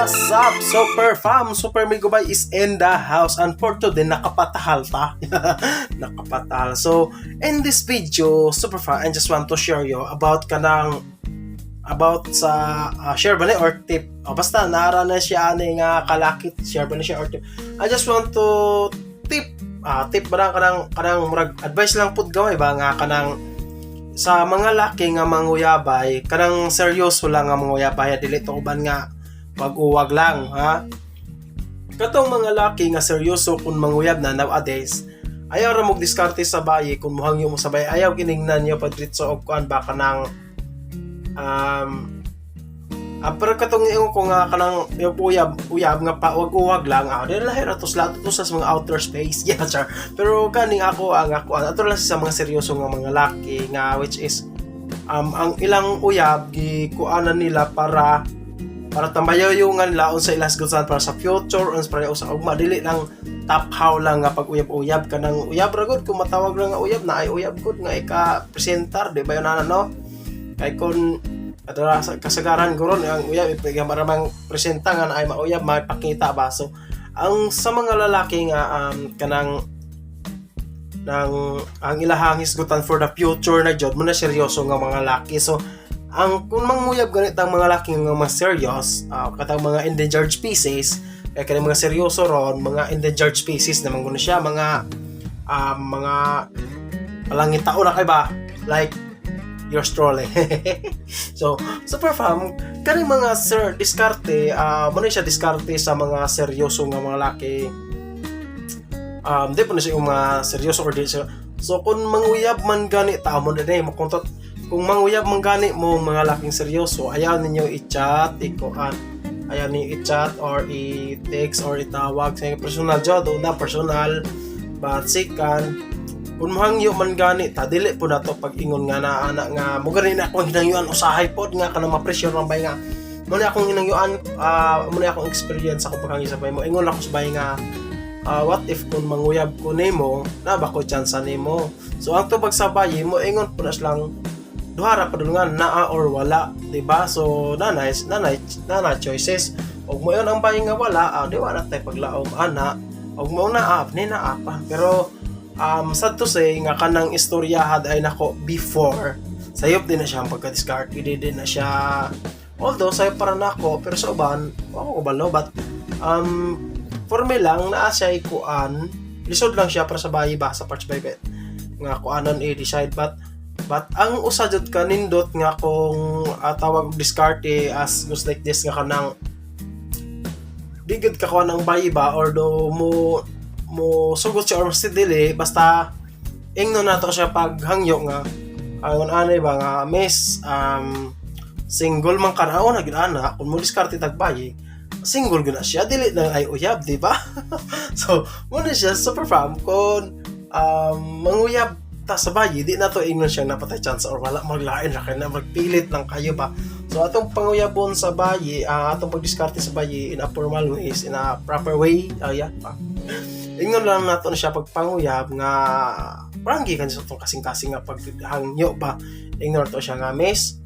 What's up, Super Fam? Super Migubay is in the house and for today, nakapatahal ta. Nakapatahal. So, in this video, Super Fam, I just want to share you about kanang about sa share ba ni or tip. O, basta nara na siya ani nga kalakit, share ba ni siya or tip. I just want to tip, tip ba lang, kanang murag advice lang pud gaway ba nga kanang sa mga laki nga manguyabay, kanang seryoso lang nga manguyabay, dili to uban nga pag-uwag lang, ha. Katong mga laki nga seryoso kung manguyab na nowadays, ayaw ra mo diskarte sa bayi. Kung muhangyo mo sa bayi, ayaw giningnan niyo padritso og kuan ba, kanang pero katong ingon ko nga kanang yung uyab uyab nga pauwag-uwag lang, di lahi ra to sa to sa mga outer space. Yeah, char. Pero kaning ako, ang ako ato lang sa mga seryoso nga mga laki nga which is ang ilang uyab gikuanan nila para tambayo yung nila unsa ilang gustuhan para sa future, unsa para sa ugma, dili lang taphaw lang nga pag uyab-uyab. Kanang uyab ra gud, kung matawag ra nga uyab na ay uyab gud nga ika presentar, di ba yun ana, no? Kay kung ato ra sa kasagaran guro ang uyab ipiga maramang presenta nga na ay mauyab, mapakita ba. So ang sa mga lalaki nga kanang nang ang ilahang hisgutan for the future na jud mo na seryoso nga mga laki. So ang kung manguyab ganit ang mga laki nga mas serious, katang mga endangered species, kaya kanang mga seryoso ron, mga endangered species naman kuno siya, mga mga palangitao na kay ba, like yours truly. So, Super Fam, kaning mga sir diskarte, mo na siya diskarte sa mga seryoso nga mga laki. Di po na siya yung mga seryoso or di siya. So kung manguyab man gani ta mo na mo kung manguyab man gani mo mga laking seryoso, ayaw ninyo i-chat, ikuan, ayaw ninyo i-chat or i-text or itawag sa inyo personal jud. Una, personal, but second, kung mahangyo man gani ta, dili po na to pag-ingon nga na ana nga mo gani na akong hinangyuan usahay pod nga kanang ma-pressure man bay nga mo na akong hinangyuan, mo na akong experience ako paghangyo sa bay, mo ingon ako sa bay nga, what if kung manguyab ko nimo, na ba ko chance nimo? So ang tubag sa bayi, mo ingon po na silang duha ra pa nga, naa or wala, di ba? So nanay nanay nana choices og mo ang bayi nga wala, di wala tay paglaom ana og mo naa ni naa pa. Pero sad to say nga kanang istorya had ay nako before, sayop din na siya ang pagka-discard di din na siya, although sayop para nako, pero sa uban ako ko balo. But for me lang, naa siya ikuan, lisod lang siya para sa bayi ba, sa parts by bit nga kuanon i-decide. But ang usa jud ka nindot nga kung tawag og diskarte as goes like this nga kanang di gud ka kuan ang bayi ba or do mo mo sugot siya or si dili, basta ingno nato siya paghangyo nga ang anay ba nga, "Miss, single man ka na." Na gid ana, kung mo diskarte tag bayi, single gud na siya, dili lang ay uyab, di ba? So mo na siya, Super Fam, kung manguyab ta sa bayi, di na to ingnon siyang napatay chance or wala, maglain ra kay na, magpilit lang kayo ba. So atong panguyabon sa bayi, atong pagdiskarte sa bayi in a formal ways, in a proper way, yeah pa. Ingnon lang nato na siya pagpanguyab nga parang gikan sa atong kasing-kasing nga paghangyo ba. Ingnon to siya nga, "Miss,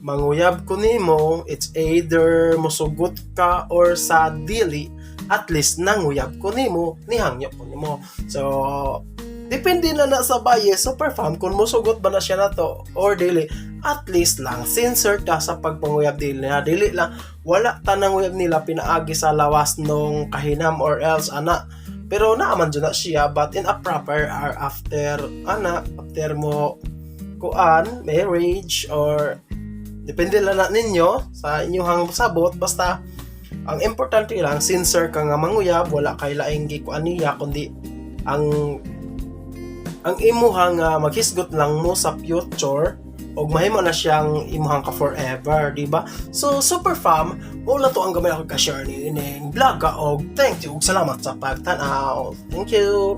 manguyab ko nimo, it's either musugot ka or sa dili, at least nanguyab ko nimo, nihangyo ko nimo." So depende na na sa baye, Super Fam, kung musugot ba na siya na to or dili. At least lang sincere ka sa pagpanguyab dili na dili lang wala tanang uyab nila pinaagi sa lawas nung kahinam or else ana. Pero naaman dyan na siya, but in a proper or after ana, after mo kuan marriage or depende lang na ninyo sa inyong sabot. Basta ang importante lang, sincere ka nga manguyab, wala kay laing gikuan niya kundi ang imuha nga maghisgot lang mo sa future og mahimo na siyang imuhang ka forever, di ba? So Super Fam, mo to ang gamay ako ka-share ni ining vlog og thank you ug salamat sa pagtan-aw. Thank you.